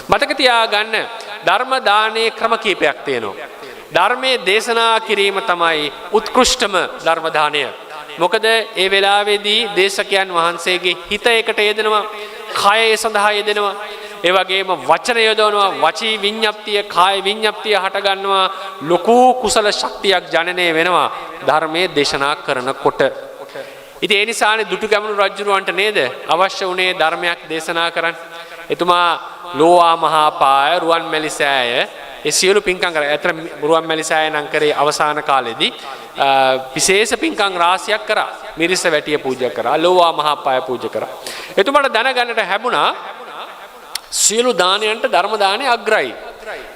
මතක තියාගන්න ධර්ම දානයේ ක්‍රම කීපයක් තියෙනවා. ධර්මයේ දේශනා කිරීම තමයි උත්කෘෂ්ඨම ධර්ම දානය. මොකද ඒ වෙලාවේදී දේශකයන් වහන්සේගේ හිත එකට යෙදෙනවා, කය ඒ සඳහා යෙදෙනවා. ඒ වගේම වචන යොදවනවා, වචී විඤ්ඤාප්තිය, කාය විඤ්ඤාප්තිය හට ගන්නවා. ලොකු කුසල ශක්තියක් ජනනය වෙනවා ධර්මයේ දේශනා කරනකොට. ඉතින් ඒ නිසානේ දුටුගැමුණු රජුරවන්ට නේද අවශ්‍ය වුණේ ධර්මයක් දේශනා කරන්න. එතුමා ලෝවා මහා පාය, රුවන්මැලි සෑය, ඒ සියලු පින්කම් කරා. ඇත්තට රුවන්මැලි සෑය නම් කරේ අවසාන කාලෙදී විශේෂ පින්කම් රාශියක් කරා. මිරිස වැටිය පූජා කරා, ලෝවා මහා පාය පූජා කරා. එතුමාට දැනගන්නට හැබුණා සියලු දානයන්ට ධර්ම දානය අග්‍රයි.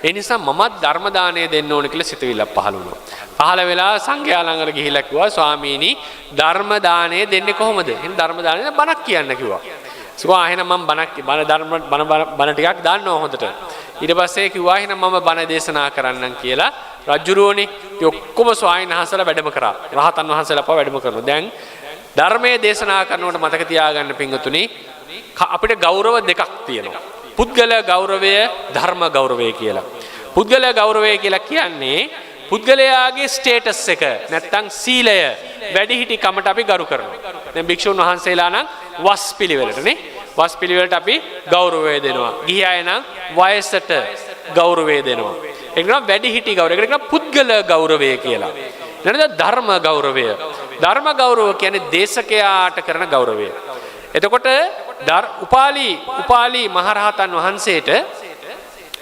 ඒ නිසා මමත් ධර්ම දානය දෙන්න ඕන කියලා සිතවිල්ලක් පහළ වුණා. පහළ වෙලා සංඝයා ළඟට ගිහිල්ලා කිව්වා, ස්වාමීනි ධර්ම දානය දෙන්නේ කොහොමද? එහෙනම් ධර්ම දානය බණක් කියන්න කිව්වා. කිව්වා එහෙනම් මම බණක් බණ ධර්ම බණ බණ ටිකක් දන්නවා හොඳට. ඊට පස්සේ කිව්වා එහෙනම් මම බණ දේශනා කරන්නම් කියලා. රජුරුවනේ ඉතින් ඔක්කොම ස්වාමීන් වහන්සේලා වැඩම කරා. රහතන් වහන්සේලා පවා වැඩම කරනවා. දැන් ධර්මයේ දේශනා කරනකොට මතක තියාගන්න පින්වතුනි, අපිට ගෞරව දෙකක් තියෙනවා. පුද්ගල ගෞරවය, ධර්ම ගෞරවය කියලා. පුද්ගල ගෞරවය කියලා කියන්නේ පුද්ගලයාගේ ස්ටේටස් එක නැත්තම් සීලය, වැඩිහිටි කමට අපි ගරු කරනවා. දැන් භික්ෂුන් වහන්සේලා නම් වස් පිළිවෙලට නේ. වස් පිළිවෙලට අපි ගෞරවය දෙනවා. ගිහි අය නම් වයසට ගෞරවය දෙනවා. ඒක නම් වැඩිහිටි ගෞරවය. ඒකට කියනවා පුද්ගල ගෞරවය කියලා. ඊළඟට ධර්ම ගෞරවය. ධර්ම ගෞරව කියන්නේ දේශකයාට කරන ගෞරවය. එතකොට උපාලි උපාලි මහරහතන් වහන්සේට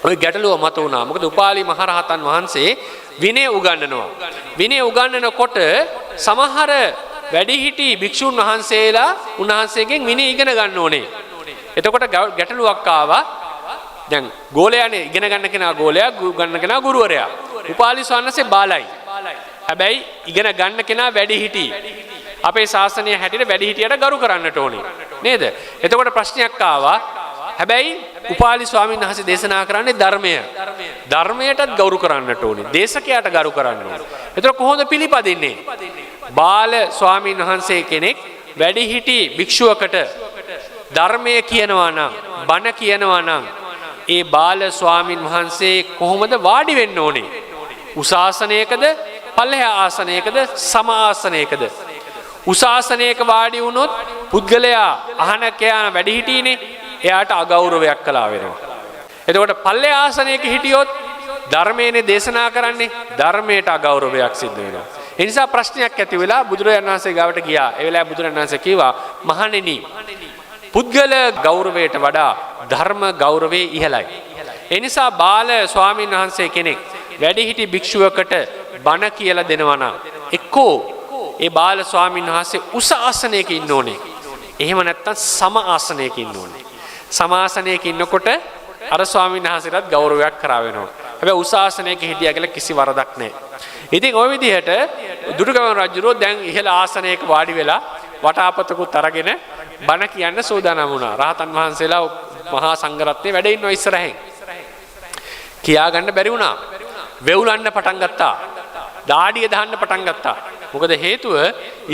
ඔය ගැටලුව මත වුණා. මොකද උපාලි මහරහතන් වහන්සේ විනය උගන්වනවා. විනය උගන්වනකොට සමහර වැඩිහිටි භික්ෂුන් වහන්සේලා උන්වහන්සේගෙන් විනය ඉගෙන ගන්න ඕනේ. එතකොට ගැටලුවක් ආවා. දැන් ගෝලයානේ ඉගෙන ගන්න කෙනා ගෝලයා, උගන්වන කෙනා ගුරුවරයා. උපාලි ස්වාමීන් බාලයි. හැබැයි ඉගෙන ගන්න කෙනා වැඩිහිටි. අපේ ශාසනය හැටියට වැඩිහිටියට ගරු කරන්නට ඕනේ. නේද? එතකොට ප්‍රශ්නයක් ආවා. හැබැයි උපාලි ස්වාමීන් වහන්සේ දේශනා කරන්නේ ධර්මය. ධර්මයටත් ගරු කරන්නට ඕනේ. දේශකයාට ගරු කරන්න ඕනේ. එතකොට කොහොමද පිළිපදින්නේ? බාල ස්වාමීන් වහන්සේ කෙනෙක් වැඩිහිටි භික්ෂුවකට ධර්මය කියනවා නම්, බණ කියනවා නම්, ඒ බාල ස්වාමීන් වහන්සේ කොහොමද වාඩි වෙන්න ඕනේ? උස ආසනයකද, පල්ලෙහා ආසනයකද, සම ආසනයකද? උස ආසනයක වාඩි වුණොත් පුද්ගලයා අහන කෑන වැඩිහිටිනේ, එයාට අගෞරවයක් කළා වෙනවා. එතකොට පල්ලෙහා ආසනයක හිටියොත් ධර්මයේනේ දේශනා කරන්නේ, ධර්මයට අගෞරවයක් සිද්ධ වෙනවා. ඒ නිසා ප්‍රශ්නයක් ඇති වෙලා බුදුරජාණන් වහන්සේ ගාවට ගියා. ඒ වෙලාවේ බුදුරජාණන් වහන්සේ කිව්වා, මහණෙනි, පුද්ගල ගෞරවයට වඩා ධර්ම ගෞරවය ඉහළයි. ඒ නිසා බාල ස්වාමීන් වහන්සේ කෙනෙක් වැඩිහිටි භික්ෂුවකට බණ කියලා දෙනවා නම්, එක්කෝ ඒ බාල ස්වාමීන් වහන්සේ උස ආසනයක ඉන්න ඕනේ. එහෙම නැත්නම් සම ආසනයක ඉන්න ඕනේ. සම ආසනයක ඉන්නකොට අර ස්වාමීන් වහන්සේටත් ගෞරවයක් කරා වෙනවා. හැබැයි උස ආසනයක හිටියා කියලා කිසි වරදක් නැහැ. ඉතින් ඔය විදිහට දුටුගැමුණු රජුරෝ දැන් ඉහළ ආසනයක වාඩි වෙලා වටාපතකුත් අරගෙන බණ කියන්න සූදානම් වුණා. රහතන් වහන්සේලා මහා සංඝරත්නය වැඩ ඉන්නවා ඉස්සරහින්. කියා ගන්න බැරි වුණා. වෙවුලන්න පටන් ගත්තා. දාඩිය දාන්න පටන් ගත්තා. මොකද හේතුව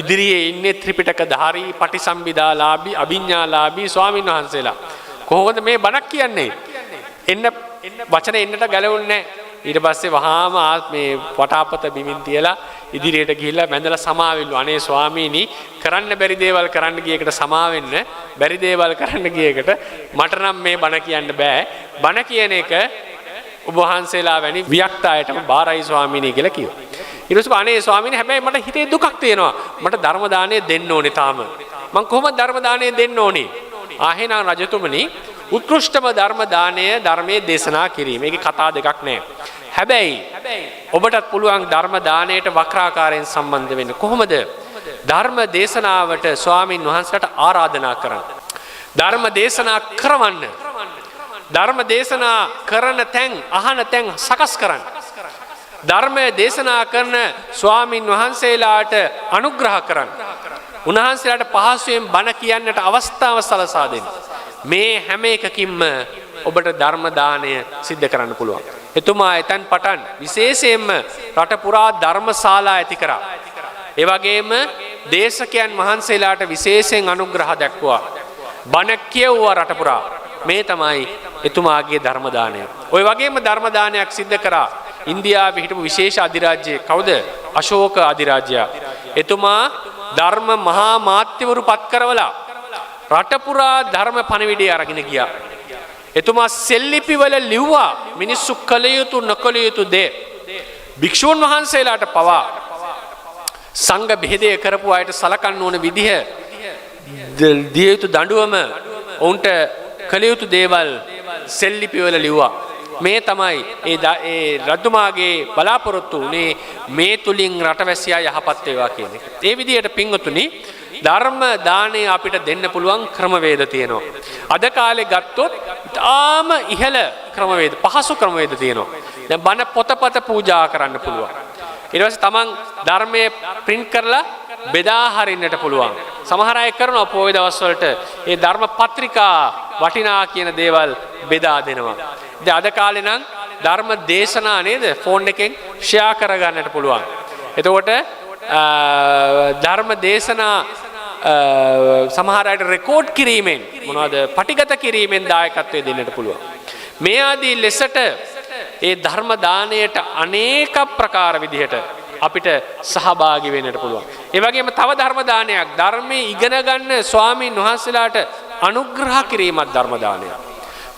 ඉදිරියේ ඉන්නේ ත්‍රිපිටකධාරී පටිසම්භිදාලාභී අභිඥාලාභී ස්වාමීන් වහන්සේලා. කොහොමද මේ බණක් කියන්නේ? එන්න වචන එන්නට ගැලවුන්නේ නැහැ. ඊට පස්සේ වහාම මේ වටාපත බිමින් තියලා ඉදිරියට ගිහිල්ලා වැඳලා සමාවෙල්ලු. අනේ ස්වාමීනි, කරන්න බැරි දේවල් කරන්න ගිය එකට සමා වෙන්න, බැරි දේවල් කරන්න ගිය එකට මට නම් මේ බණ කියන්න බෑ. බණ කියන එක ඔබ වහන්සේලා වැනි වික්ත අයටම බාරයි ස්වාමීනි කියලා කිව්වා. ඊට පස්සේ අනේ ස්වාමීනි, හැබැයි මට හිතේ දුකක් තියෙනවා. මට ධර්ම දානය දෙන්න ඕනේ තාම. මං කොහොමද ධර්ම දානය දෙන්න ඕනේ? ආහෙනම් රජතුමනි, උත්කෘෂ්ඨම ධර්ම දානය ධර්මයේ දේශනා කිරීම. ඒකේ කතා දෙකක් නෑ. හැබැයි ඔබටත් පුළුවන් ධර්ම දානයට වක්‍රාකාරයෙන් සම්බන්ධ වෙන්න. කොහොමද? ධර්ම දේශනාවට ස්වාමින් වහන්සේලාට ආරාධනා කරන්න. ධර්ම දේශනා කරවන්න. ධර්ම දේශනා කරන තැන්, අහන තැන් සකස් කරන්න. ධර්මය දේශනා කරන ස්වාමින් වහන්සේලාට අනුග්‍රහ කරන්න. උන්වහන්සේලාට පහසුවෙන් බණ කියන්නට අවස්ථාව සලසා දෙන්න. මේ හැම එකකින්ම ඔබට ධර්ම දානය සිද්ධ කරන්න පුළුවන්. එතුමා එතෙන් පටන් විශේෂයෙන්ම රට පුරා ධර්මශාලා ඇති කරා. ඒ වගේම දේශකයන් වහන්සේලාට විශේෂයෙන් අනුග්‍රහ දැක්වුවා. බණ කියවුවා රට පුරා. මේ තමයි එතුමාගේ ධර්ම දානය. ඔය වගේම ධර්ම දානයක් සිද්ධ කරා ඉන්දියාවේ හිටපු විශේෂ අධිරාජ්‍යයෙක් කවුද? අශෝක අධිරාජ්‍යයා. එතුමා ධර්ම මහා මාත්‍යවරු පත් කරවලා රට පුරා ධර්ම පණිවිඩය අරගෙන ගියා. එතුමා සෙල්ලිපිවල ලිව්වා මිනිස්සු කළ යුතු නොකළ යුතු දේ. භික්ෂූන් වහන්සේලාට පවා සංඝ බෙහෙදය කරපු අයට සලකන්න ඕන විදිහ, දිය යුතු දඬුවම, ඔවුන්ට කළ යුතු දේවල් සෙල්ලිපිවල ලිව්වා. මේ තමයි ඒ ඒ රජතුමාගේ බලාපොරොත්තු වුණේ, මේ තුලින් රටවැසියා යහපත් වේවා කියන එක. ඒ විදිහට පින්වතුනි, ධර්ම දානය අපිට දෙන්න පුළුවන් ක්‍රමවේද තියෙනවා. අද කාලේ ගත්තොත් ඉතාම ඉහළ ක්‍රමවේද, පහසු ක්‍රමවේද තියෙනවා. දැන් බණ පොතපත පූජා කරන්න පුළුවන්. ඊට පස්සේ තමන් ධර්මයේ ප්‍රින්ට් කරලා බෙදා හරින්නට පුළුවන්. සමහර අය කරනවා පොය දවස් වලට ඒ ධර්ම පත්‍රිකා වටිනා කියන දේවල් බෙදා දෙනවා. ඉතින් අද කාලේ නම් ධර්ම දේශනා නේද ෆෝන් එකෙන් ෂෙයා කරගන්නට පුළුවන්. එතකොට ධර්ම දේශනා සමහර අයට රෙකෝඩ් කිරීමෙන්, මොනවද, පටිගත කිරීමෙන් දායකත්වය දෙන්නට පුළුවන්. මේ ආදී ලෙසට ඒ ධර්ම දානයට අනේක ප්‍රකාර විදිහට අපිට සහභාගී වෙන්නට පුළුවන්. ඒ වගේම තව ධර්ම දානයක්, ධර්මයේ ඉගෙන ගන්න ස්වාමීන් වහන්සේලාට අනුග්‍රහ කිරීමත් ධර්ම දානයක්.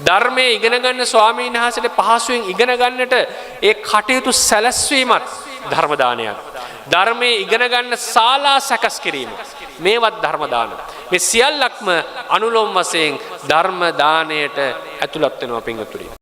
ධර්මයේ ඉගෙන ගන්න ස්වාමීන් වහන්සේට පහසුවෙන් ඉගෙන ගන්නට ඒ කටයුතු සැලැස්වීමත් ධර්ම දානයක්. ධර්මයේ ඉගෙන ගන්න ශාලා සකස් කිරීම මේවත් ධර්ම දාන. මේ සියල්ලක්ම අනුලෝම වශයෙන් ධර්ම දානයට ඇතුළත් වෙනවා පින්වතුනි.